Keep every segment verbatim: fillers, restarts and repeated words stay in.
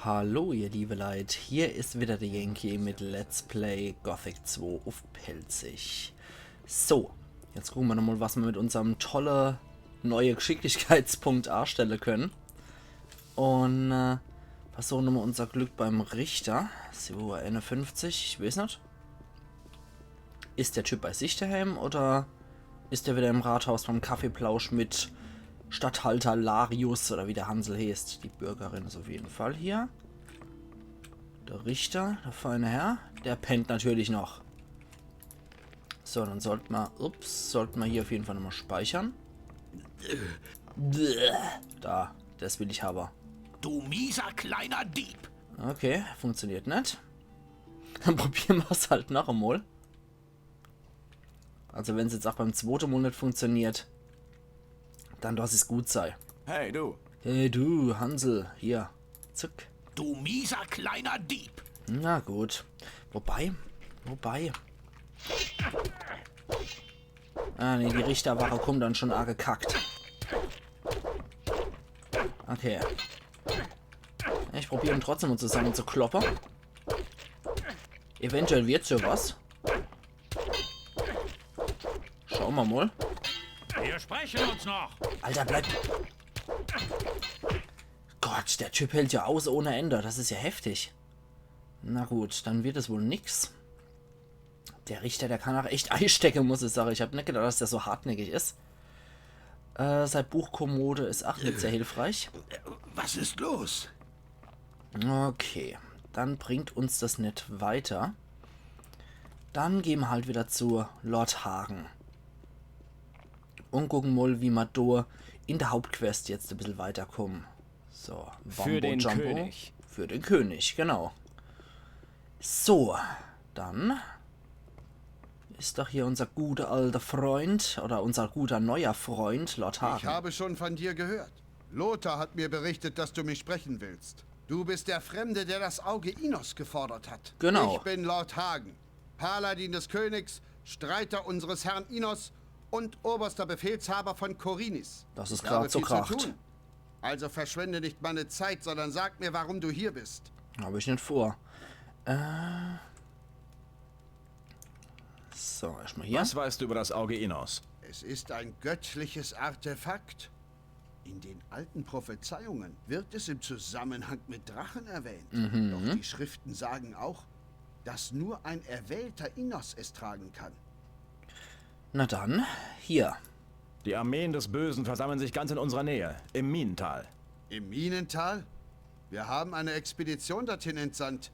Hallo ihr liebe Leit, hier is wieder der Yankee mit Let's Play Gothic zwei uff Pälzisch. So, jetzt gucke mer nochmal, was mer mit unserm tolle neue Geschicklichkeitspunkt aastelle könne. Un äh, versuche nochmal unser Glück beim Richter. So, einundfünfzig, ich weeß net. Is der Typ bei sich daheim oder is der wieder im Rathaus beim Kaffeeplausch mit Statthalter Larius oder wie der Hansel heeßt? Die Bürgerin is uff jeden Fall hier. Der Richter, der feine Herr, der pennt natürlich noch. So, dann sollt mer, ups, sollt mer hier uff jeden Fall nochmal speichern. Da, das will ich habe. Du mieser kleiner Dieb! Okay, funktioniert net. Dann probiere mer's halt noch emol. Also wenn's jetzt ach beim zwote Mol net funktioniert, dann lass ich's gut sei. Hey, du! Hey du, Hansel, hier. Zack. Du mieser kleiner Dieb! Na gut. Wobei, wobei. Ah nee, die Richterwache kummt dann schon aagekackt. Okay. Ich probiere ihn trotzdem mol zusammenzukloppe. Eventuell wird's jo was. Schaue mer mol. Wir sprechen uns noch! Alter, bleib. Gott, der Typ hält jo aus ohne Ende. Das is jo heftig. Na gut, dann wird es wohl nix. Der Richter, der kann ach echt eistecke, muss ich sage. Ich hab net gedacht, dass der so hartnäckig is. Äh, sei Buchkommode is ach net sehr hilfreich. Was ist los? Okay, dann bringt uns das net weiter. Dann gehn mer halt wieder zu Lord Hagen. Un gucke mol, wie mer do in der Hauptquest jetzt e bissel weiterkumme. So, Für den Jumbo. König. Für den König, genau. So, dann is doch hier unser guter alter Freund oder unser guter neuer Freund, Lord Hagen. Ich habe schon von dir gehört. Lothar hat mir berichtet, dass du mich sprechen willst. Du bist der Fremde, der das Auge Innos gefordert hat. Genau. Ich bin Lord Hagen, Paladin des Königs, Streiter unseres Herrn Innos und oberster Befehlshaber von Khorinis. Das is Ich habe grad so viel zu kracht. tun. Also verschwende nicht meine Zeit, sondern sag mir, warum du hier bist. Hab ich net vor. Äh. So, erstmal hier. Was weißt du über das Auge Innos? Es ist ein göttliches Artefakt. In den alten Prophezeiungen wird es im Zusammenhang mit Drachen erwähnt. Doch die Schriften sagen auch, dass nur ein Erwählter Innos es tragen kann. Na dann, hier. Die Armeen des Bösen versammeln sich ganz in unserer Nähe, im Minental. Im Minental? Wir haben eine Expedition dorthin entsandt.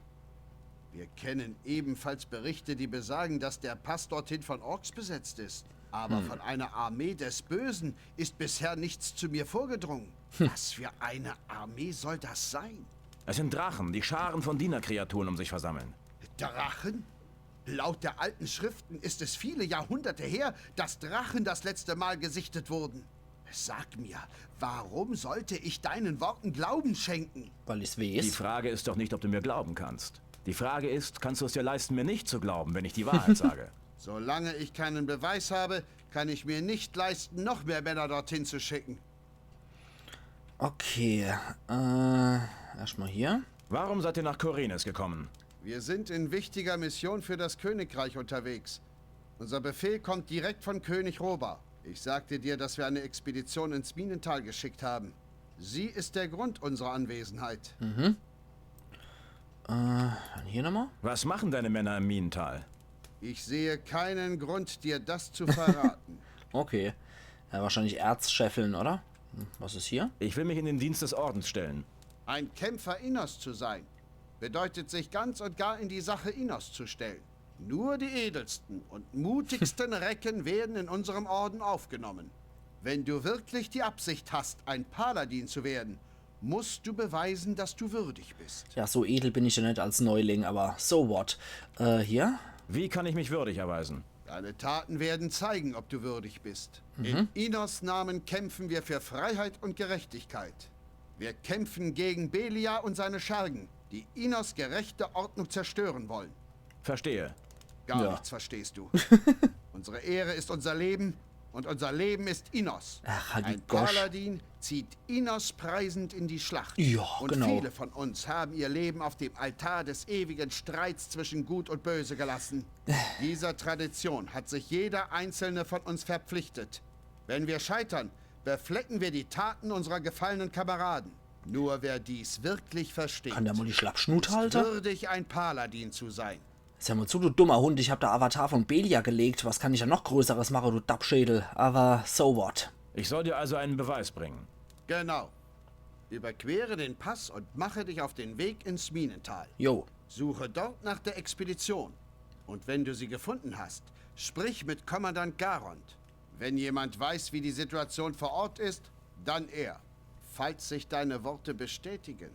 Wir kennen ebenfalls Berichte, die besagen, dass der Pass dorthin von Orks besetzt ist. Aber von einer Armee des Bösen ist bisher nichts zu mir vorgedrungen. Was für eine Armee soll das sein? Es sind Drachen, die Scharen von Dienerkreaturen um sich versammeln. Drachen? Laut der alten Schriften ist es viele Jahrhunderte her, dass Drachen das letzte Mal gesichtet wurden. Sag mir, warum sollte ich deinen Worten Glauben schenken? Weil ich's Die weeß. Frage ist doch nicht, ob du mir glauben kannst. Die Frage ist, kannst du es dir leisten, mir nicht zu glauben, wenn ich die Wahrheit sage? Solange ich keinen Beweis habe, kann ich mir nicht leisten, noch mehr Männer dorthin zu schicken. Okay, äh, erstmal hier. Warum seid ihr nach Khorinis gekommen? Wir sind in wichtiger Mission für das Königreich unterwegs. Unser Befehl kommt direkt von König Robar. Ich sagte dir, dass wir eine Expedition ins Minental geschickt haben. Sie ist der Grund unserer Anwesenheit. Mhm. Äh, dann hier nochmal. Was machen deine Männer im Minental? Ich sehe keinen Grund, dir das zu verraten. Okay. Ja, wahrscheinlich Erzscheffeln, oder? Hm, was is hier? Ich will mich in den Dienst des Ordens stellen. Ein Kämpfer Innos zu sein, bedeutet, sich ganz und gar in die Sache Innos zu stellen. Nur die edelsten und mutigsten Recken werden in unserem Orden aufgenommen. Wenn du wirklich die Absicht hast, ein Paladin zu werden, musst du beweisen, dass du würdig bist. Ja, so edel bin ich ja net als Neuling, aber so what. Äh, hier? Wie kann ich mich würdig erweisen? Deine Taten werden zeigen, ob du würdig bist. In Innos Namen kämpfen wir für Freiheit und Gerechtigkeit. Wir kämpfen gegen Beliar und seine Schergen, die Innos gerechte Ordnung zerstören wollen. Verstehe. Gar Ja. Nichts verstehst du. Unsere Ehre ist unser Leben Und unser Leben ist Innos. Ach, Ein Hagigosch. Paladin zieht Innos preisend in die Schlacht. Ja, Und genau. viele von uns haben ihr Leben auf dem Altar des ewigen Streits zwischen Gut und Böse gelassen. Dieser Tradition hat sich jeder einzelne von uns verpflichtet. Wenn wir scheitern, beflecken wir die Taten unserer gefallenen Kameraden. Nur wer dies wirklich versteht, Kann der mal die Schlappschnut halte? würdig, ein Paladin zu sein. Sag mal zu, du dummer Hund, ich hab da Avatar von Beliar gelegt. Was kann ich da noch Größeres mache, du Dappschädel? Aber so what? Ich soll dir also einen Beweis bringen. Genau. Überquere den Pass und mache dich auf den Weg ins Minental. Jo. Suche dort nach der Expedition. Und wenn du sie gefunden hast, sprich mit Kommandant Garond. Wenn jemand weiß, wie die Situation vor Ort ist, dann er. Falls sich deine Worte bestätigen,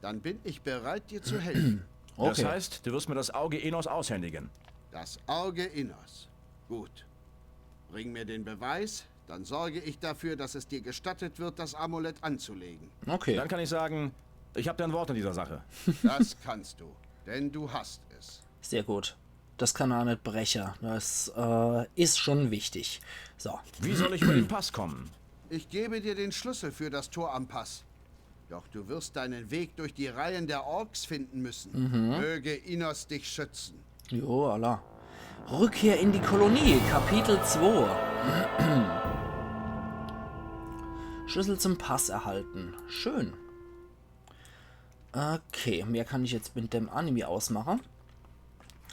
dann bin ich bereit, dir zu helfen. Das Okay. Heißt, du wirst mir das Auge Innos aushändigen. Das Auge Innos. Gut. Bring mir den Beweis, dann sorge ich dafür, dass es dir gestattet wird, das Amulett anzulegen. Okay. Dann kann ich sagen, ich habe dein Wort in dieser Sache. Das kannst du, denn du hast es. Sehr gut. Das kann er net breche. Das äh, is schon wichtig. So. Wie soll ich über den Pass kommen? Ich gebe dir den Schlüssel für das Tor am Pass. Doch du wirst deinen Weg durch die Reihen der Orks finden müssen. Möge Innos dich schützen. Jo, alla. Rückkehr in die Kolonie, Kapitel zwei. Schlüssel zum Pass erhalten. Schön. Okay, mehr kann ich jetzt mit dem Anime ausmache.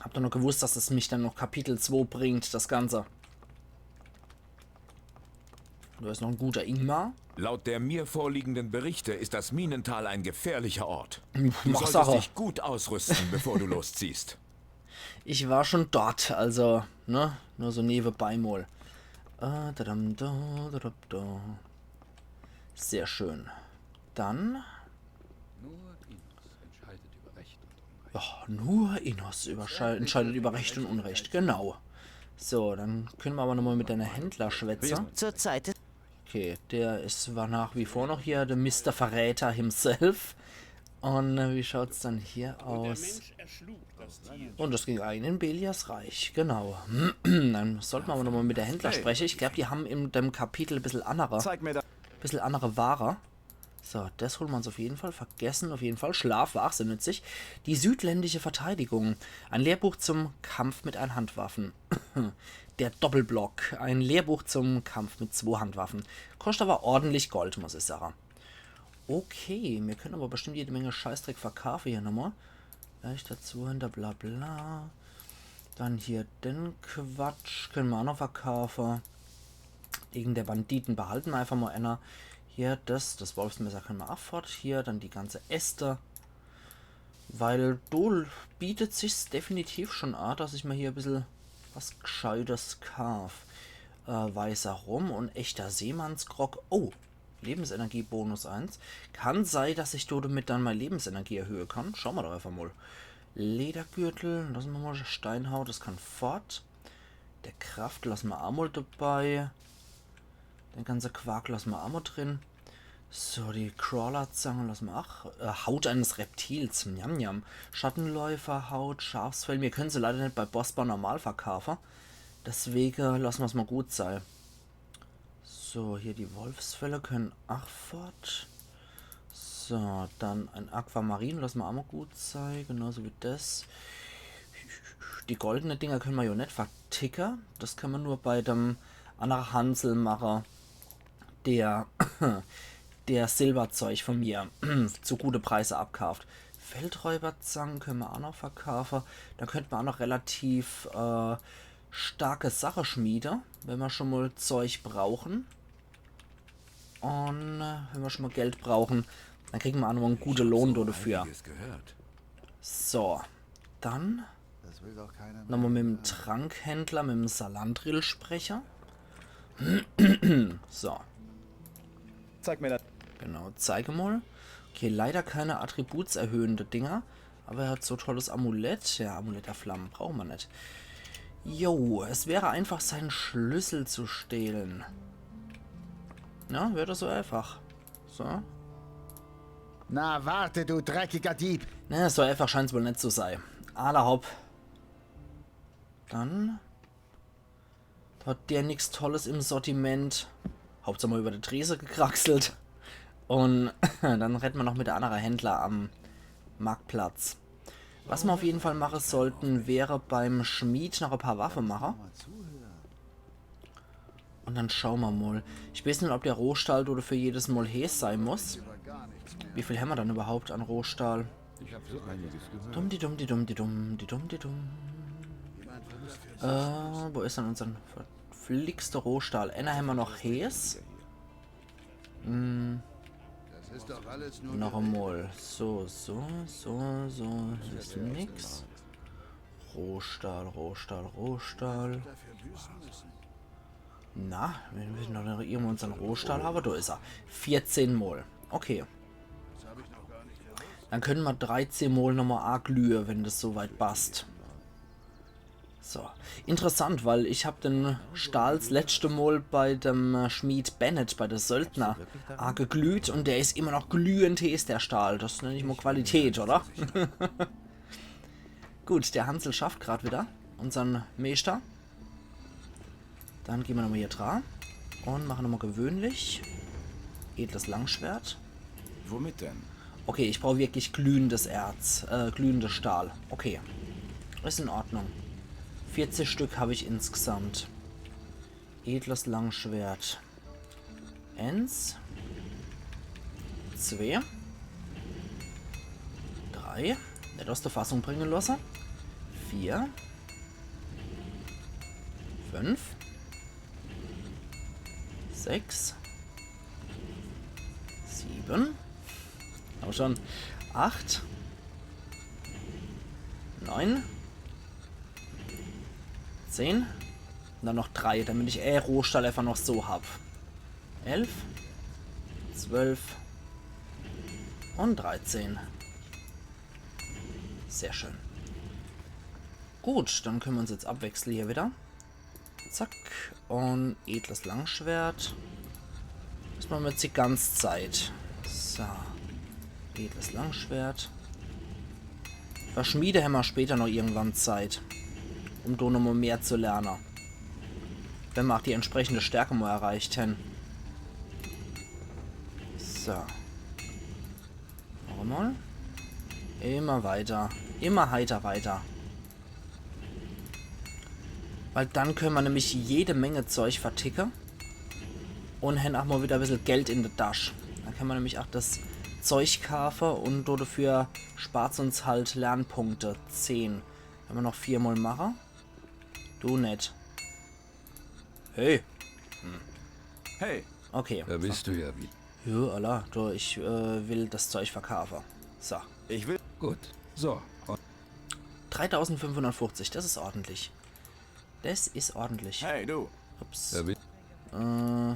Hab doch noch gewusst, dass es mich dann noch Kapitel zwei bringt, das Ganze. Da is noch ein guter Ingmar. Laut der mir vorliegenden Berichte ist das Minental ein gefährlicher Ort. Du Mach solltest Sache. Dich gut ausrüsten, bevor du losziehst. Ich war schon dort, also, ne? Nur so nebenbei mal. Äh, da, da, da, da, da, da. Sehr schön. Dann. Nur Innos entscheidet über Recht und Unrecht. Ja, nur Innos überschei- entscheidet über Recht und Unrecht. Genau. So, dann können wir aber nochmal mit deiner Händler schwätzen. Zurzeit ist Okay, der is, war nach wie vor noch hier, der Mister Verräter himself. Und äh, wie schaut's dann hier aus? Und das ging ein in Beliars Reich, genau. Dann sollten wir aber nochmal mit der Händler sprechen. Ich glaub, die haben in dem Kapitel ein bisschen andere, Zeig mir das. bisschen andere Ware. So, das holen wir uns auf jeden Fall. Vergessen, auf jeden Fall. Schlaf, wach, sehr nützlich. Die südländische Verteidigung. Ein Lehrbuch zum Kampf mit Einhandwaffen. Der Doppelblock. Ein Lehrbuch zum Kampf mit Zweihandwaffen. Kostet aber ordentlich Gold, muss ich sagen. Okay, wir können aber bestimmt jede Menge Scheißdreck verkaufen hier nochmal. Leichter Zuhänder, bla bla. Dann hier den Quatsch können wir auch noch verkaufen. Wegen der Banditen behalten wir einfach mal einer. Hier, das, das Wolfsmesser können wir auch fort. Hier, dann die ganze Äste. Weil do bietet sich's definitiv schon an, dass ich mir hier ein bisschen was Gescheites kauf. Äh, weißer Rum und echter Seemannsgrog. Oh, Lebensenergie Bonus eins. Kann sei, dass ich do damit dann meine Lebensenergie erhöhen kann. Schauen wir doch einfach mal. Ledergürtel, lassen wir mal Steinhaut, das kann fort. Der Kraft lassen wir auch mal dabei. Den ganze Quark lassen wir auch mal drin. So, die Crawler-Zange lassen wir auch. Äh, Haut eines Reptils, njam njam. Schattenläufer, Haut, Schafsfell. Wir können sie leider nicht bei Bossbar normal verkaufen. Deswegen lassen wir's mal gut sein. So, hier die Wolfsfelle können auch fort. So, dann ein Aquamarin, lassen wir auch mal gut sein. Genauso wie das. Die goldene Dinger können wir ja nicht verticken. Das kann man nur bei dem anderen Hansel machen, der, der Silberzeug von mir zu gute Preise abkauft. Feldräuberzangen können wir auch noch verkaufen. Da könnte man auch noch relativ äh, starke Sache schmiede, wenn wir schon mal Zeug brauchen. Und äh, wenn wir schon mal Geld brauchen, dann kriegen wir auch noch einen guten Lohn dafür. Einiges gehört. So, dann Das will doch keiner mehr. nochmal mit dem Trankhändler, mit dem Salandril sprechen. So, Zeig mir das. genau, zeige mal. Okay, leider keine attributserhöhende Dinger. Aber er hat so tolles Amulett. Ja, Amulett der Flammen brauchen wir nicht. Jo, es wäre einfach, seinen Schlüssel zu stehlen. Na, wäre das so einfach? So. Na, warte, du dreckiger Dieb! Na, so einfach scheint's wohl nicht zu sein. Alla hopp. Dann. Do hat der nix Tolles im Sortiment. Hauptsach mol über de Trese gekraxelt. Un dann redde mer noch mit de annere Händler am Marktplatz. Was mer uff jeden Fall mache sollte, wär beim Schmied noch e paar Waffe mache. Un dann schaue mer mol. Ich weeß net, ob de Rohstahl do dafür jedes Mol heeß sei muss. Wie viel hämmer dann überhaupt an Rohstahl? Dumm, di dumm, di dumm, di dumm, di dumm, di dumm. Äh, wo is dann unsern verflixte Rohstahl? Enner hämmer noch heeß. Hm. Noch emol. So, so, so, so. Is nix. Rohstahl, Rohstahl, Rohstahl. Na, mer misse doch noch irgendwo unsern Rohstahl hawwe. Do is er. Vierzehn Mol. Okay. Dann könne mer dreizehn Mol nochmol aglühe, wenn des so weit passt. So. Interessant, weil ich hab de Stahl s letschte Mol bei dem, äh, Schmied Bennett, bei de Söldner, ageglüht un der is immer noch glühend heeß, de Stahl. Des nenn ich mol Qualität, oder? Gut, de Hansel schafft grad wieder, unsern Meeschter. Dann gehn mer nochmol hier dra un mache nochmol gewöhnlich. Edles Langschwert. Womit denn? Okay, ich brauch wirklich glühendes Erz, äh, glühende Stahl. Okay. Is in Ordnung. Vierzig Stück hab ich insgesamt. Edles Langschwert. Eins. Zwei. Drei. Net aus de Fassung bringe losse. Vier. Fünf. Sechs. Sieben. Hab schon. Acht. Neun. Zehn. Un dann noch drei, damit ich, äh, Rohstahl einfach noch so hab. Elf, zwölf un dreizehn. Sehr schön. Gut, dann könne mer uns jetzt abwechsle hier wieder. Zack. Un edles Langschwert. Des mache mer jetzt die ganz Zeit. So. Edles Langschwert. Fer Schmiede hämmer später noch irgendwann Zeit, um do nochmol mehr zu lerne. Wenn mer ach die entsprechende Stärke mol erreicht hän. So. Noch emol. Immer weiter. Immer heiter weiter. Weil dann könne mer nämlich jede Menge Zeug verticke. Un hän ach mol wieder e bissel Geld in de Tasch. Dann könne mer nämlich ach des Zeug kaafe un do dafür spart's uns halt Lernpunkte. Zehn. Wenn mer noch vier Mol mache. Du net. Hey. Hey. Okay. Da bist du ja wieder. Jo, alla, du, ich, äh, will des Zeug verkaafe. So. Ich will. Gut. So. Un dreitausendfünfhundertfünfzig, des is ordentlich. Des is ordentlich. Hey, du. Ups. Da bi- Äh.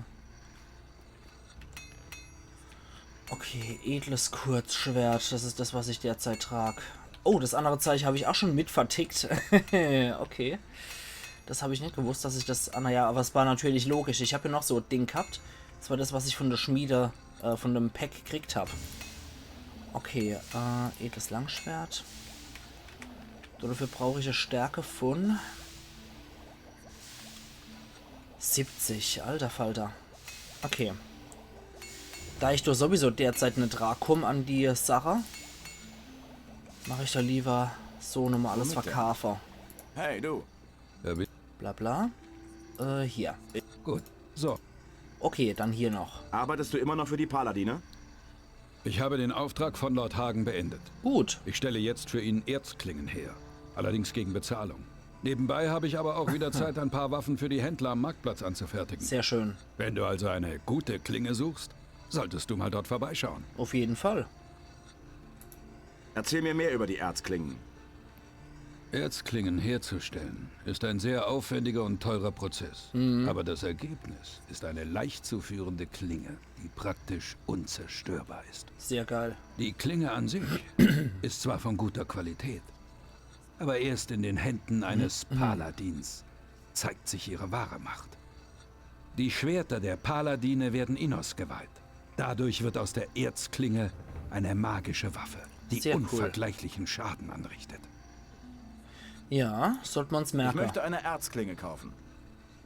Okay, edles Kurzschwert, des is des, was ich derzeit trag. Oh, des annere Zeug hab ich ach schon mit vertickt. Okay. Des hab ich net gewusst, dass ich des. Ah, naja, awwer es war natürlich logisch. Ich hab jo noch so e Ding gehabt. Des war des, was ich vun de Schmiede, äh, vun dem Pack gekriegt hab. Okay, äh, edles Langschwert. Dafür brauch ich e Stärke vun siebzig, alter Falter. Okay. Da ich doch sowieso derzeit net dra kumm an die Sache, mach ich do liewer so nochmol alles verkaafe. Hey, du. Bla bla. Äh, hier. Gut. So. Okay, dann hier noch. Arbeitest du immer noch für die Paladine? Ich habe den Auftrag von Lord Hagen beendet. Gut. Ich stelle jetzt für ihn Erzklingen her. Allerdings gegen Bezahlung. Nebenbei habe ich aber auch wieder Zeit, ein paar Waffen für die Händler am Marktplatz anzufertigen. Sehr schön. Wenn du also eine gute Klinge suchst, solltest du mal dort vorbeischauen. Auf jeden Fall. Erzähl mir mehr über die Erzklingen. Erzklingen herzustellen ist ein sehr aufwendiger und teurer Prozess. Mhm. Aber das Ergebnis ist eine leicht zu führende Klinge, die praktisch unzerstörbar ist. Sehr geil. Die Klinge an sich ist zwar von guter Qualität, aber erst in den Händen eines Paladins zeigt sich ihre wahre Macht. Die Schwerter der Paladine werden Innos geweiht. Dadurch wird aus der Erzklinge eine magische Waffe, die unvergleichlichen Schaden anrichtet. Ja, sollt mer uns merke. Ich möchte eine Erzklinge kaufen.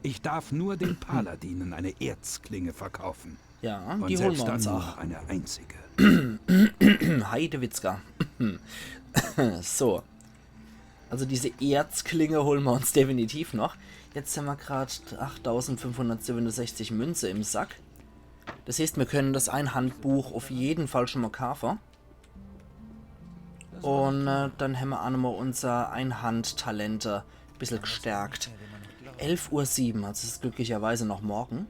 Ich darf nur den Paladinen eine Erzklinge verkaufen. Ja, Und die holen selbst wir dann uns nur auch. Eine einzige. Heidewitzka. So. Also diese Erzklinge holen wir uns definitiv noch. Jetzt haben wir gerade achttausendfünfhundertsiebenundsechzig Münze im Sack. Das heißt, wir können das Einhandbuch auf jeden Fall schon mal kaufen. Und äh, dann haben wir auch nochmal unser Einhandtalente ein bisschen gestärkt. Elf Uhr sieben, also es ist glücklicherweise noch morgen.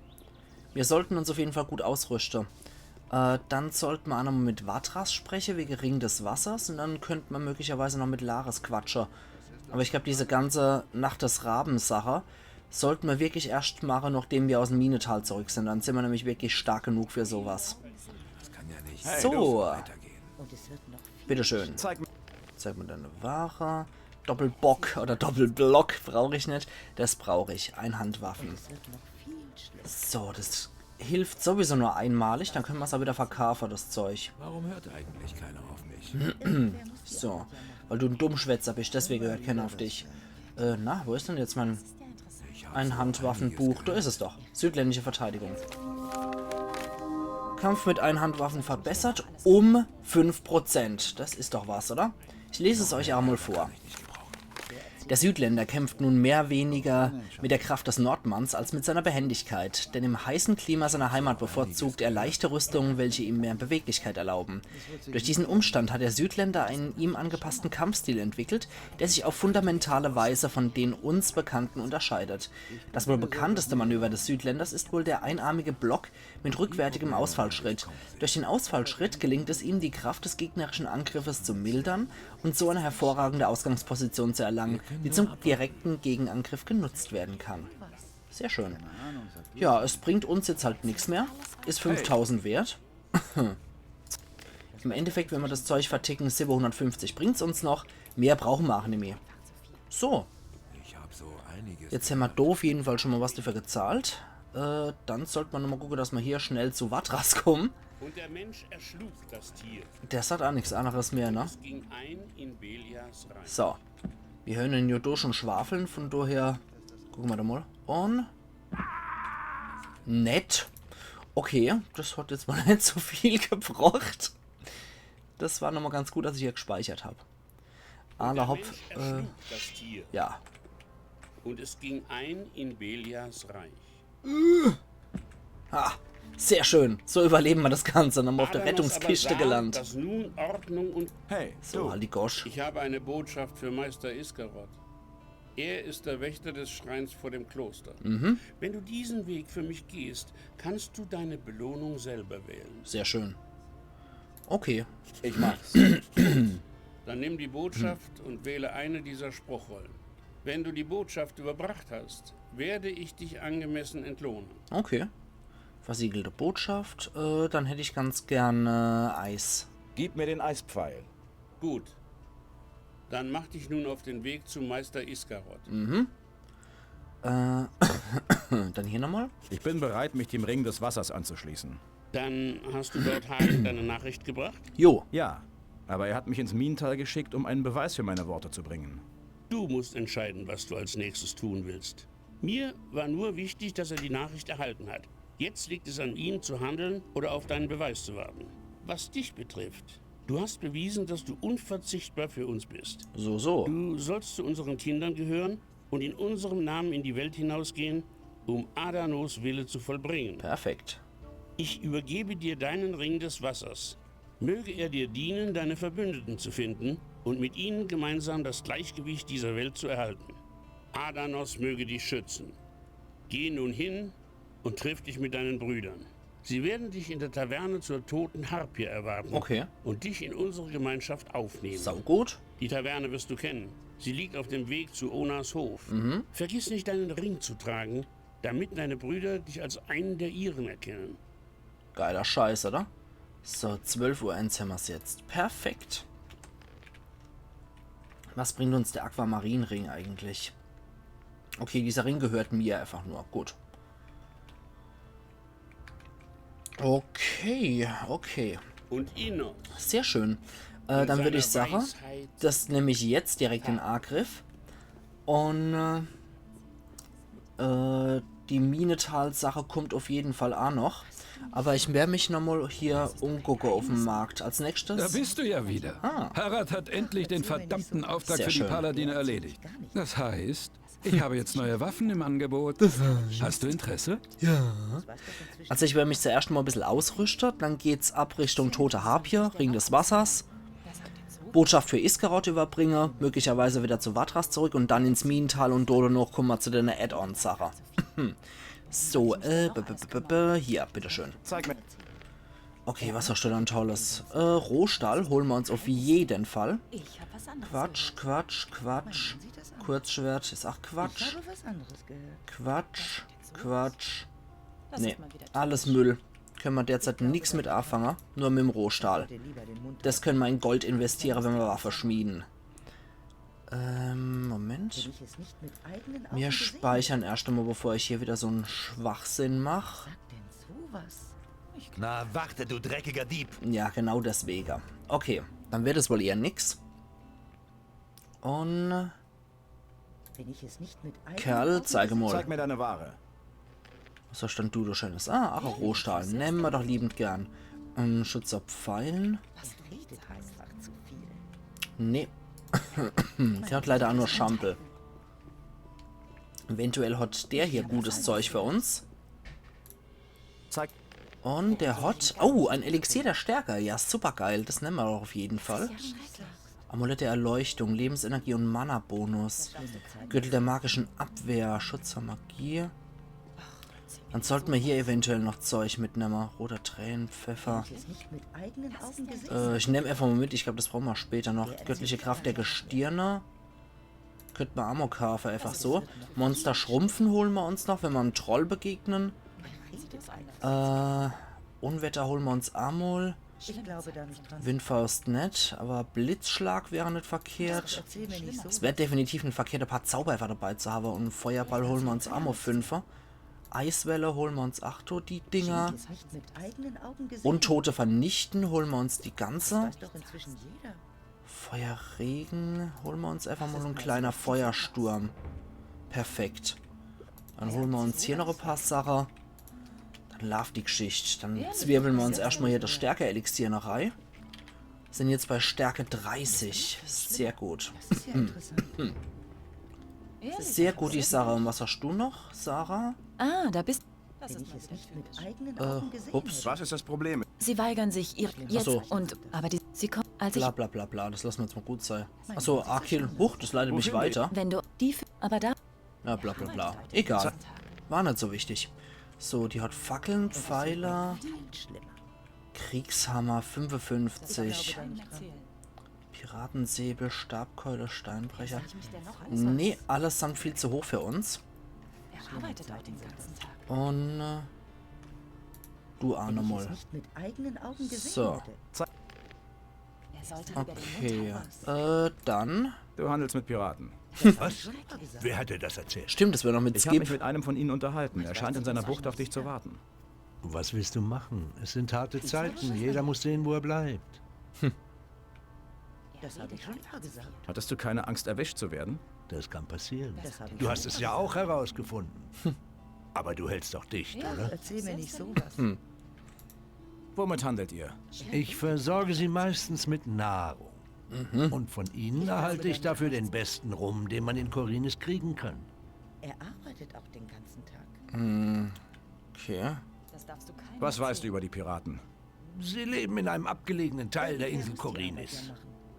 Wir sollten uns auf jeden Fall gut ausrüsten. Äh, dann sollten wir auch nochmal mit Vatras sprechen, wegen Ring des Wassers. Und dann könnte man möglicherweise noch mit Lares quatschen. Aber ich glaube, diese ganze Nacht des Raben-Sache sollten wir wirklich erst machen, nachdem wir aus dem Minetal zurück sind. Dann sind wir nämlich wirklich stark genug für sowas. Das kann ja nicht So, weitergehen. Bitteschön. Zeig mir deine Ware. Doppelbock oder Doppelblock brauche ich nicht. Das brauche ich. Einhandwaffen. So, das hilft sowieso nur einmalig. Dann können wir es auch wieder verkaufen, das Zeug. Warum hört eigentlich keiner auf mich? So, weil du ein Dummschwätzer bist, deswegen hört keiner auf dich. Äh, na, wo ist denn jetzt mein Einhandwaffenbuch? Da ist es doch. Südländische Verteidigung. Kampf mit Einhandwaffen verbessert um fünf Prozent. Das ist doch was, oder? Ich lese es euch auch mal vor. Der Südländer kämpft nun mehr weniger mit der Kraft des Nordmanns als mit seiner Behendigkeit, denn im heißen Klima seiner Heimat bevorzugt er leichte Rüstungen, welche ihm mehr Beweglichkeit erlauben. Durch diesen Umstand hat der Südländer einen ihm angepassten Kampfstil entwickelt, der sich auf fundamentale Weise von den uns bekannten unterscheidet. Das wohl bekannteste Manöver des Südländers ist wohl der einarmige Block mit rückwärtigem Ausfallschritt. Durch den Ausfallschritt gelingt es ihm, die Kraft des gegnerischen Angriffes zu mildern und so eine hervorragende Ausgangsposition zu erlangen, die zum direkten Gegenangriff genutzt werden kann. Sehr schön. Ja, es bringt uns jetzt halt nichts mehr. Ist fünftausend wert. Im Endeffekt, wenn wir das Zeug verticken, siebenhundertfünfzig bringt's uns noch. Mehr brauchen wir auch nicht mehr. So, Ich habe so einiges. Jetzt haben wir da auf jeden Fall schon mal was dafür gezahlt. Äh, dann sollte man nochmal gucken, dass wir hier schnell zu Vatras kommen. Und der Mensch erschlug das Tier. Das hat auch nichts anderes mehr, ne? Es ging ein in Beliars Reich. So. Wir hören den Jodo schon schwafeln, von daher gucken wir da mal. Und nett. Okay, das hat jetzt mal nicht so viel gebracht. Das war nochmal ganz gut, dass ich hier gespeichert habe. Alla hopp. Mensch Äh, erschlug das Tier. Ja. Und es ging ein in Beliars Reich. Ah, sehr schön. So überleben wir das Ganze. Nochmal auf der Adanos aber Rettungskiste sah, gelandet. Dass nun Ordnung und Hey, So, du. Halligosch. Ich habe eine Botschaft für Meister Iskaroth. Er ist der Wächter des Schreins vor dem Kloster. Mhm. Wenn du diesen Weg für mich gehst, kannst du deine Belohnung selber wählen. Sehr schön. Okay. Ich mach's. Dann nimm die Botschaft und wähle eine dieser Spruchrollen. Wenn du die Botschaft überbracht hast, werde ich dich angemessen entlohnen. Okay. Versiegelte Botschaft. Äh, dann hätte ich ganz gerne Eis. Gib mir den Eispfeil. Gut. Dann mach dich nun auf den Weg zu Meister Iskaroth. Mhm. Äh, dann hier nochmal. Ich bin bereit, mich dem Ring des Wassers anzuschließen. Dann hast du dort Hagen deine Nachricht gebracht? Jo. Ja, aber er hat mich ins Minental geschickt, um einen Beweis für meine Worte zu bringen. Du musst entscheiden, was du als nächstes tun willst. Mir war nur wichtig, dass er die Nachricht erhalten hat. Jetzt liegt es an ihm zu handeln oder auf deinen Beweis zu warten. Was dich betrifft, du hast bewiesen, dass du unverzichtbar für uns bist. So, so. Du sollst zu unseren Kindern gehören und in unserem Namen in die Welt hinausgehen, um Adanos Wille zu vollbringen. Perfekt. Ich übergebe dir deinen Ring des Wassers. Möge er dir dienen, deine Verbündeten zu finden und mit ihnen gemeinsam das Gleichgewicht dieser Welt zu erhalten. Adanos möge dich schützen. Geh nun hin und triff dich mit deinen Brüdern. Sie werden dich in der Taverne zur toten Harpie erwarten Okay. und dich in unsere Gemeinschaft aufnehmen. Sau gut. Die Taverne wirst du kennen. Sie liegt auf dem Weg zu Onas Hof. Mhm. Vergiss nicht, deinen Ring zu tragen, damit deine Brüder dich als einen der ihren erkennen. Geiler Scheiß, oder? So, zwölf Uhr eins haben wir's jetzt. Perfekt. Was bringt uns der Aquamarin-Ring eigentlich? Okay, dieser Ring gehört mir einfach nur. Gut. Okay, okay. Und Innos. Sehr schön. Äh, dann würde ich sagen, das nehme ich jetzt direkt in Angriff. Und äh, Äh, die Minetal-Sache kommt auf jeden Fall auch noch. Aber ich wer mich nochmal hier umgucke auf dem Markt. Als nächstes. Da bist du ja wieder. Ah. Harad hat endlich den verdammten Auftrag für die Paladine erledigt. Das heißt, ich habe jetzt neue Waffen im Angebot. Hast du Interesse? Ja. Also ich werde mich zuerst mal ein bisschen ausrüsten, dann geht's ab Richtung Tote Harpie, Ring des Wassers. Botschaft für Iskarot überbringe, möglicherweise wieder zu Vatras zurück und dann ins Minental und do noch kommen wir zu den Add-on-Sache. So, äh, b -b -b -b -b hier, bitteschön. Zeig mir. Okay, was hast du dann Tolles? Äh, Rohstahl holen wir uns auf jeden Fall. Ich hab was anderes Quatsch, gehört. Quatsch, Quatsch. Meinen Sie das auch? Kurzschwert ist auch Quatsch. Ich habe was anderes gehört. Quatsch, Quatsch. Das nee, ist mal wieder alles Müll. Können wir derzeit nix mit anfangen, nur mit dem Rohstahl. Das können wir in Gold investieren, wenn wir Waffe schmieden. Ähm, Moment. Wir speichern erst einmal, bevor ich hier wieder so einen Schwachsinn mach. Na, warte, du dreckiger Dieb. Ja, genau deswegen. Okay, dann wird es wohl eher nix. Und Kerl, zeig mal. Zeig mir deine Ware. Was hast denn du da Schönes? Ah, ach, Rohstahl. Nehmen wir doch liebend gern. Ähm, Schutz auf Pfeilen. Nee. Der hat leider auch nur Schampel. Eventuell hat der hier gutes Zeug für uns. Zeig. Und der hat, oh, ein Elixier der Stärke. Ja, super geil. Das nehmen wir doch auf jeden Fall. Amulett der Erleuchtung, Lebensenergie und Mana-Bonus. Gürtel der magischen Abwehr, Schutz vor Magie. Dann sollten wir hier eventuell noch Zeug mitnehmen. Roter Tränenpfeffer. Äh, ich nehme einfach mal mit, ich glaube, das brauchen wir später noch. Göttliche Kraft der Gestirne. Könnte man Ammo kaufen, einfach so. Monster schrumpfen holen wir uns noch, wenn wir einem Troll begegnen. Äh, Unwetter holen wir uns einmal. Windfaust net, aber Blitzschlag wäre nicht verkehrt. Es wäre definitiv nicht verkehrt, ein paar Zauber einfach dabei zu haben. Und Feuerball holen wir uns einmal fünfer. Eiswelle holen wir uns acht, die Dinger. Untote vernichten holen wir uns die ganze. Feuerregen. Holen wir uns einfach mal so ein kleiner Feuersturm. Perfekt. Dann holen wir uns hier noch ein paar Sachen. Dann läuft die Geschichte. Dann zwirbeln wir uns erstmal hier das Stärke-Elixier noch rein. Sind jetzt bei Stärke dreißig. Sehr gut. Sehr gut, die Sarah. Und was hast du noch, Sarah? Ah, da bist Äh, ups. Was ist das Problem? Sie weigern sich ihr jetzt und, aber die, sie kommen, als ich Bla bla bla bla, das lassen wir jetzt mal gut sein. Achso, Akil, huch, das leitet mich weiter. Wenn du die, aber da Ja, bla bla bla. Egal. War nicht so wichtig. So, die hat Fackeln, Pfeiler. Kriegshammer, fünfundfünfzig. Piratensäbel, Stabkeule, Steinbrecher. Nee, allesamt viel zu hoch für uns. Und äh, du auch nochmal. So. Okay, äh, dann. Du handelst mit Piraten. Was? Wer hat dir das erzählt? Stimmt, das wäre noch mit Skip. Ich habe mich mit einem von ihnen unterhalten. Er scheint in seiner Bucht auf dich zu warten. Was willst du machen? Es sind harte Zeiten. Jeder muss sehen, wo er bleibt. Das habe ich schon immer gesagt. Hattest du keine Angst, erwischt zu werden? Das kann passieren. Du hast es ja auch herausgefunden. Aber du hältst doch dicht, oder? Erzähl mir nicht sowas. Womit handelt ihr? Ich versorge sie meistens mit Nahrung. Und von ihnen erhalte ich dafür den besten Rum, den man in Khorinis kriegen kann. Er arbeitet auch den ganzen Tag. Okay. Was weißt du über die Piraten? Sie leben in einem abgelegenen Teil der Insel Khorinis.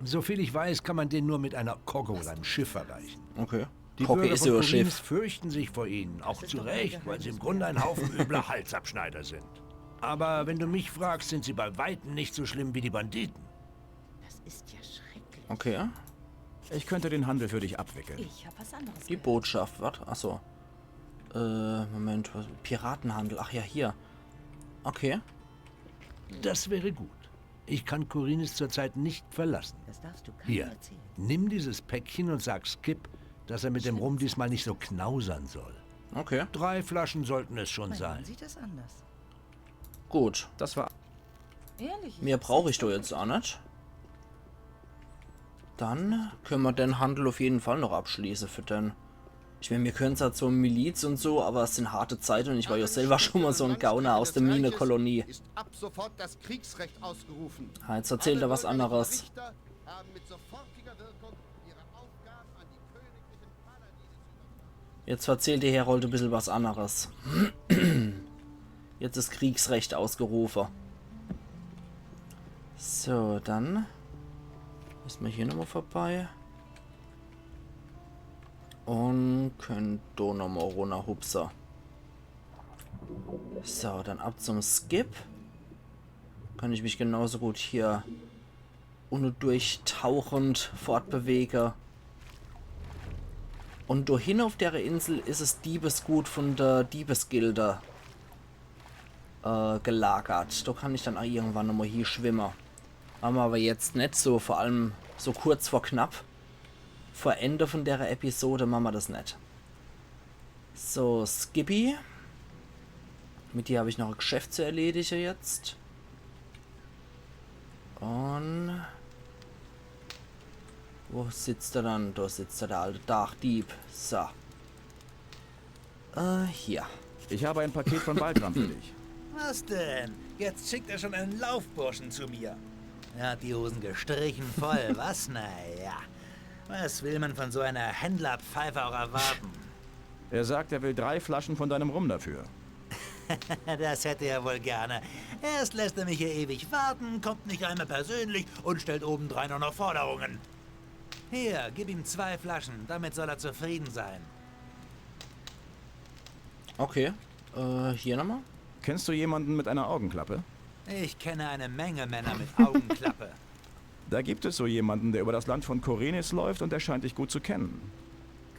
Soviel ich weiß, kann man denen nur mit einer Kogge oder einem Schiff erreichen. Okay. Die Bürger von Khorinis fürchten sich vor ihnen, auch zu Recht, weil sie im Grunde ein Haufen übler Halsabschneider sind. Aber wenn du mich fragst, sind sie bei weitem nicht so schlimm wie die Banditen. Das ist ja schrecklich. Okay. Ich könnte den Handel für dich abwickeln. Ich habe was anderes gehört. Die Botschaft, was? Achso. Äh, Moment, was? Piratenhandel. Ach ja, hier. Okay. Das wäre gut. Ich kann Khorinis zurzeit nicht verlassen. Hier, nimm dieses Päckchen und sag Skip, dass er mit dem Rum diesmal nicht so knausern soll. Okay. Drei Flaschen sollten es schon sein. Gut. Das war Mehr brauch ich doch jetzt auch net. Dann können wir den Handel auf jeden Fall noch abschließen für den Ich mein, mir gehören's halt zur Miliz und so, aber es sind harte Zeiten und ich war ja selber schon mal so ein Gauner aus der Minekolonie. Ist ab sofort das Kriegsrecht ausgerufen. Ah, jetzt erzählt er was anderes. Richter haben mit sofortiger Wirkung ihre Aufgaben an die königlichen Paladine zu übertragen. Jetzt erzählt der Herold ein bisschen was anderes. Jetzt ist Kriegsrecht ausgerufen. So, dann müssen wir hier nochmal vorbei. Und können do nochmal runterhupsen. So, dann ab zum Skip. Kann ich mich genauso gut hier unne durchtauchend fortbewegen. Und do hinne auf der Insel ist es Diebesgut von der Diebesgilde äh, gelagert. Do kann ich dann auch irgendwann nochmal hier schwimmen. Machen wir aber jetzt nicht so, vor allem so kurz vor knapp. Vor Ende von der Episode machen wir das nicht. So, Skippy. Mit dir habe ich noch ein Geschäft zu erledigen jetzt. Und wo sitzt er dann? Da sitzt er, der alte Dachdieb. So. Äh, hier. Ich habe ein Paket von Baltram für dich. Was denn? Jetzt schickt er schon einen Laufburschen zu mir. Er hat die Hosen gestrichen voll, was? Naja. Was will man von so einer Händlerpfeife auch erwarten? Er sagt, er will drei Flaschen von deinem Rum dafür. Das hätte er wohl gerne. Erst lässt er mich hier ewig warten, kommt nicht einmal persönlich und stellt obendrein auch noch Forderungen. Hier, gib ihm zwei Flaschen, damit soll er zufrieden sein. Okay. Äh, hier nochmal. Kennst du jemanden mit einer Augenklappe? Ich kenne eine Menge Männer mit Augenklappe. Da gibt es so jemanden, der über das Land von Khorinis läuft und er scheint dich gut zu kennen.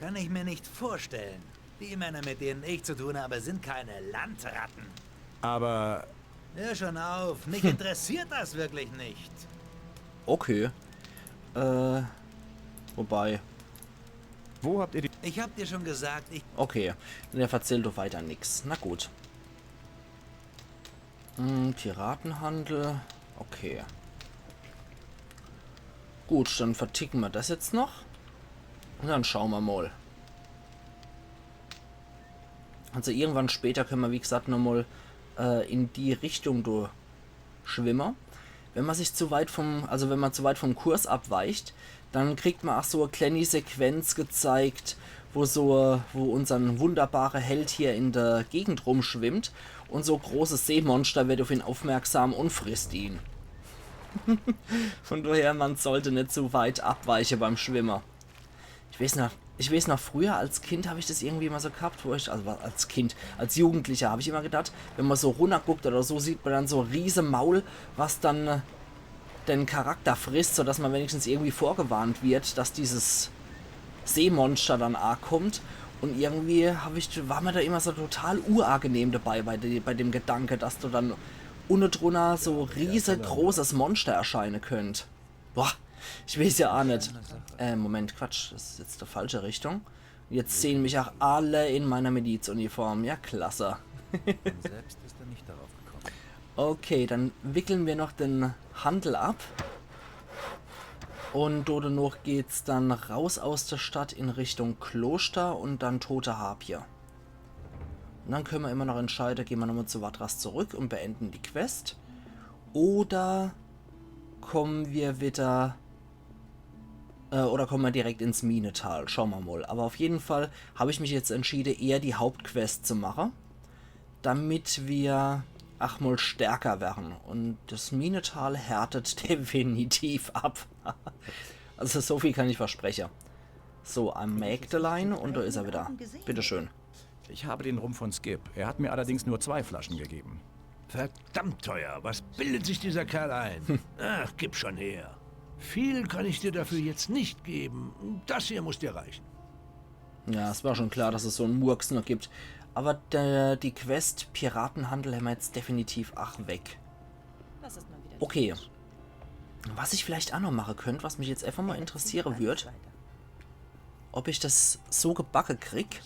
Kann ich mir nicht vorstellen. Die Männer, mit denen ich zu tun habe, sind keine Landratten. Aber Hör schon auf, mich interessiert das wirklich nicht. Okay. Äh, wobei. Wo habt ihr die... Ich hab dir schon gesagt, ich Okay. Und er erzählt doch weiter nix. Na gut. Hm, Piratenhandel. Okay. Gut, dann verticken wir das jetzt noch. Und dann schauen wir mal. Also irgendwann später können wir, wie gesagt, nochmal äh, in die Richtung durchschwimmen. Wenn man sich zu weit vom, also wenn man zu weit vom Kurs abweicht, dann kriegt man auch so eine kleine Sequenz gezeigt, wo so, wo unseren wunderbare Held hier in der Gegend rumschwimmt und so großes Seemonster wird auf ihn aufmerksam und frisst ihn. Von daher, man sollte nicht zu weit abweichen beim Schwimmen. Ich weiß noch, ich weiß noch, früher als Kind habe ich das irgendwie immer so gehabt, wo ich, also als Kind, als Jugendlicher habe ich immer gedacht, wenn man so runterguckt oder so, sieht man dann so ein riese Maul, was dann äh, den Charakter frisst, sodass man wenigstens irgendwie vorgewarnt wird, dass dieses Seemonster dann ankommt. Und irgendwie habe ich, war mir da immer so total unangenehm dabei bei, de, bei dem Gedanke, dass du dann unne drunner so riesengroßes Monster erscheinen könnt. Boah, ich weiß ja auch nicht. Äh, Moment, Quatsch, das ist jetzt die falsche Richtung. Jetzt sehen mich auch alle in meiner Milizuniform. Ja, klasse. Selbst ist er nicht darauf gekommen. Okay, dann wickeln wir noch den Handel ab. Und do danach geht's dann raus aus der Stadt in Richtung Kloster und dann Tote Habje. Und dann können wir immer noch entscheiden, gehen wir nochmal zu Vatras zurück und beenden die Quest. Oder kommen wir wieder... Äh, oder kommen wir direkt ins Minetal. Schauen wir mal. Aber auf jeden Fall habe ich mich jetzt entschieden, eher die Hauptquest zu machen. Damit wir auch mal stärker werden. Und das Minetal härtet definitiv ab. Also so viel kann ich versprechen. So, am Magdalene und da ist er wieder. Bitteschön. Ich habe den Rum von Skip. Er hat mir allerdings nur zwei Flaschen gegeben. Verdammt teuer. Was bildet sich dieser Kerl ein? Ach, gib schon her. Viel kann ich dir dafür jetzt nicht geben. Das hier muss dir reichen. Ja, es war schon klar, dass es so einen Murks noch gibt. Aber der, die Quest Piratenhandel haben wir jetzt definitiv auch weg. Das ist mal wieder. Okay. Was ich vielleicht auch noch machen könnte, was mich jetzt einfach mal interessieren würde, ob ich das so gebacke krieg,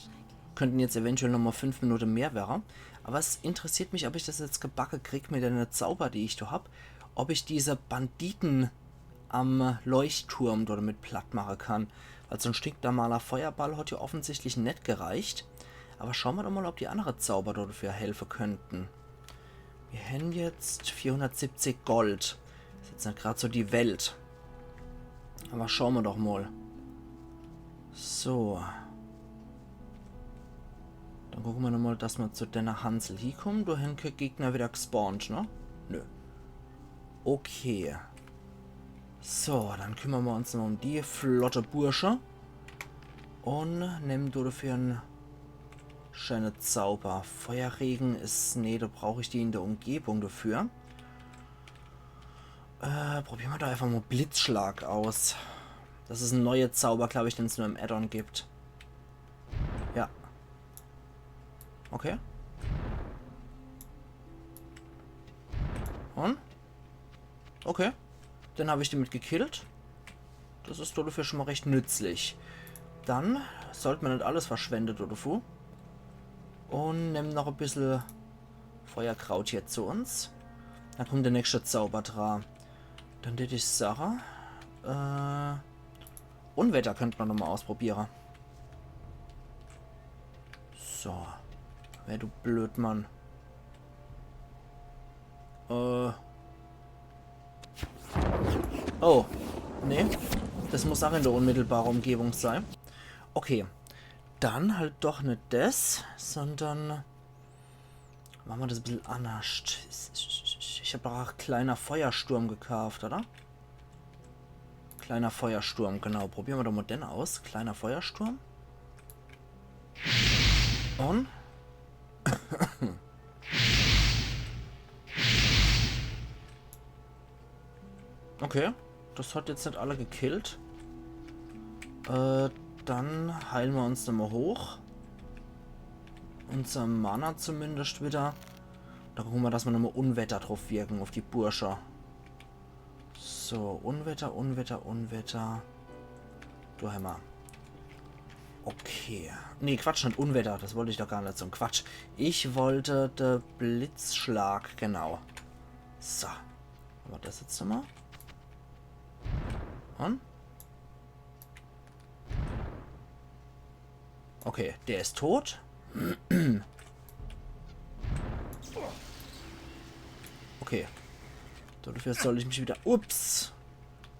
könnten jetzt eventuell nochmal fünf Minuten mehr wäre, aber es interessiert mich, ob ich das jetzt gebacke krieg mit einer Zauber, die ich da hab, ob ich diese Banditen am Leuchtturm dodemit platt mache kann. Weil so en stinknormaler Feuerball hat ja offensichtlich net gereicht. Aber schaue mer doch mal, ob die annere Zauber dodefür helfe könnten. Mir hän jetzt vierhundertsiebzig Gold. Is jetzt net grad so die Welt. Aber schaue mer doch mal. So. Dann gucke mer nochmal, dass mer zu denne Hansel hiekommen. Do hän kä Gegner wieder gespawnt, ne? Nö. Okay. So, dann kümmere mer uns noch um die flotte Bursche. Un nemme dodefür en schäne Zauber. Feuerregen is, nee, do brauch ich die in der Umgebung dodefür. Äh, probiere mer doch einfach mal Blitzschlag aus. Das is en neue Zauber, glaub ich, den's nur im Add-on gibt. Ja. Okay. Un? Okay. Dann hab ich den mit gekillt. Das is dodefür schon mal recht nützlich. Dann sollt mer net alles verschwende dodefür. Un nemme noch e bissel Feuerkraut hier zu uns. Dann kommt der nächste Zauber dra. Dann tät ich sache, äh, Unwetter könnt mer nochmal ausprobiere. So. Wer, du Blödmann. Äh. Oh. Nee. Das muss auch in der unmittelbaren Umgebung sein. Okay. Dann halt doch net das, sondern mache mer das e bissel annerscht. Ich hab doch auch kleiner Feuersturm gekauft, oder? Kleiner Feuersturm, genau. Probiere mer doch mal den aus. Kleiner Feuersturm. Un? Okay. Das hat jetzt net alle gekillt. Äh, dann heile mer uns nochmal hoch. Unser Mana zumindest wieder. Dann gucke mer, dass mer nochmal Unwetter drauf wirken, auf die Bursche. So, Unwetter, Unwetter, Unwetter. Du Hämmer. Okay. Nee, Quatsch, net Unwetter. Das wollt ich doch gar net, so en Quatsch. Ich wollt de Blitzschlag, genau. So. Aber das jetzt nochmal. Un? Okay, der is tot. Okay. Dodefür soll ich mich wieder... Ups.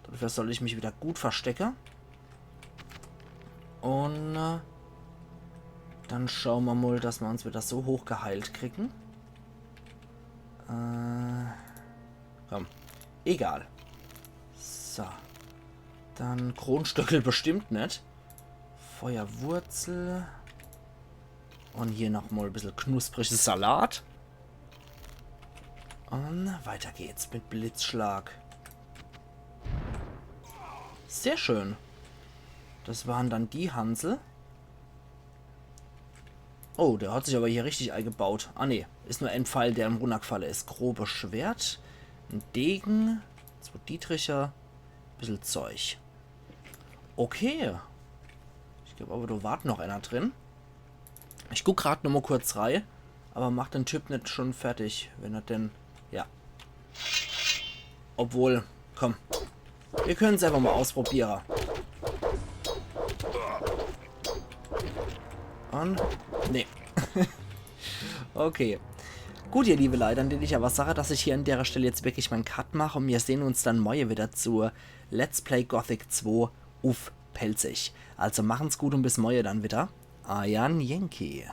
Dodefür soll ich mich wieder gut verstecke. Un, äh, dann schaue mer mal, dass mer uns wieder so hoch geheilt kriegen. Äh, komm. Egal. So. Dann Kronstöckel bestimmt net. Feuerwurzel. Un hier nochmal e bissel knusprige Salat. Un weiter geht's mit Blitzschlag. Sehr schön. Das waren dann die Hansel. Oh, der hat sich aber hier richtig eingebaut. Ah, nee. Is nur en Pfeil, der em runnergfalle is. Grobe Schwert. En Degen. Zwei Dietricher. Bissel Zeug. Okay. Ich glaub aber, do wart noch einer drin. Ich guck grad nur mal kurz rei, aber mach den Typ net schon fertig, wenn er denn... Ja. Obwohl, komm. Wir können's einfach mal ausprobiere. Un... Nee. Okay. Gut, ihr liebe Leit, dann will ich aber sage, dass ich hier an derer Stelle jetzt wirklich mein Cut mach un mir sehn uns dann morje wieder zu Let's Play Gothic zwei uff Pälzisch. Also machen's gut un bis morje dann wieder. Eier Yankee.